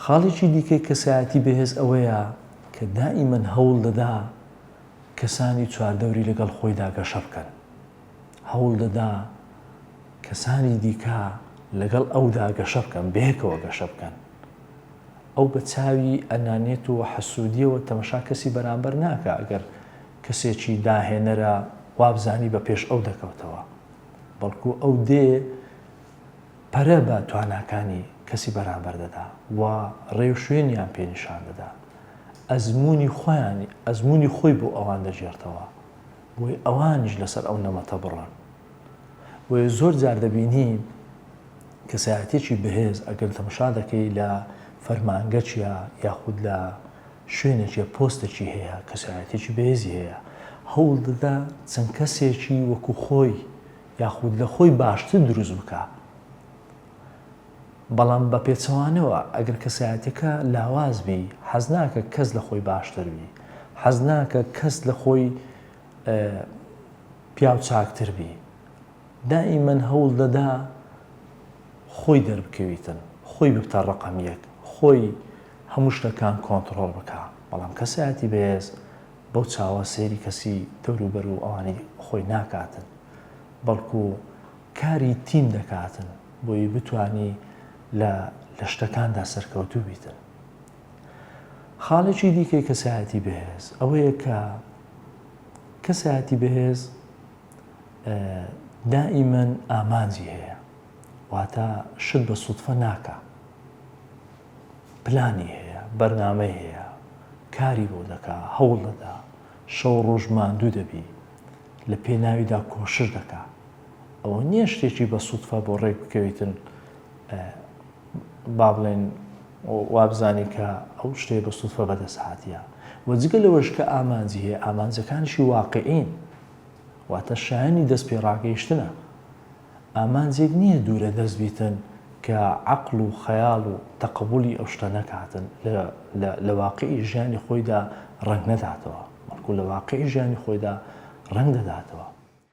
خاڵێکی دیکەی کەسایەتی بەهێز ئەوەیە کە دائیمەن هەوڵ دەدا کەسانی چواردەوری لەگەڵ خۆیدا گەشە بکەن. هەوڵ دەدا کەسانی دیکە لەگەڵ ئەودا گەشە بکەن، بەیەکەوە گەشە بکەن. ئەو بە چاوی ئەنانیەت و حەسوودیەوە تەمەشا کەسی بەرامبەر ناکا، ئەگەر کەسێکی داهێنەرە وابزانی بە پێش ئەو دەکەوتەوە، بەڵکو ئەو دێ پەرە بە تواناکانی کەسی بەرامبەر دەدا و ڕێوشوێنیان پێ نیشان دەدا، ئەزموونی خۆیانی ئەزموونی خۆی بۆ ئەوان دەگێڕتەوە بۆی ئەوانیش لەسەر ئەو نەمەتە بڕۆن. بۆیە زۆر جار دەبینین کەسایەتیەکی بەهێز ئەگەر تەمەشا دەکەی لە فەرمانگەکیا یاخود لە شوێنێکیە پۆستێکی هەیە کەسایەتیەکی بەهێزی هەیە هەوڵ دەدا چەند کەسێکی وەکو خۆی یاخود لە خۆی باشتر دروست بکا بەڵام بە پێچەوانەوە ئەگەر کەسایەتەکە لاواز بی حەز ناکە کەس لە خۆی باشتر بی حەز ناکە کەس لە خۆی پیاو چاکتر بی دائیمەن هەوڵ دەدا خۆی دەربکەویتن خۆی ببتە ڕەقەم یەک خۆی هەموو شتەکان کۆنتڕۆڵ بکا بەڵام کەسایەتی بەهێز بەو چاوە سەیری کەسی دەوروبەر و ئەوانی خۆی ناکاتن بەڵکو کاری تیم دەکاتن بۆی بتانی لە لە شتەکاندا سەرکەوتوو بیتن خاڵێکی دیکەی کەسایەتی بەهێز ئەوەیە کە کەسایەتی بەهێز دائیمەن ئامانجی هەیە واتە شت بە سوتفە ناکا پلانی هەیە بەرنامەی هەیە کاری بۆ دەکا هەوڵ دەدا شەو ڕۆژ ماندوو دەبی لە پێناویدا کۆشش دەکا ئەوە نییە شتێکی بە سوتفە بۆ ڕێک بکەویتن با بڵێن وابزانی کە ئەو شتەیە بە سوتفە بەدەست هاتیە و جگە لەوەش کە ئامانجی هەیە ئامانجەکانیشی واقعین واتە شایەنی دەست پێ ڕاگەیشتنە. ئامانجێک نییە دوورە دەست بیتن کە عەقڵ و خەیاڵ و تەقەبولی ئەو شتە نەکاتن، لە لە لە واقیعی ژیانی خۆیدا ڕەنگ نەداتەوە، بەڵکو لە واقیعی ژیانی خۆیدا ڕەنگ دەداتەوە.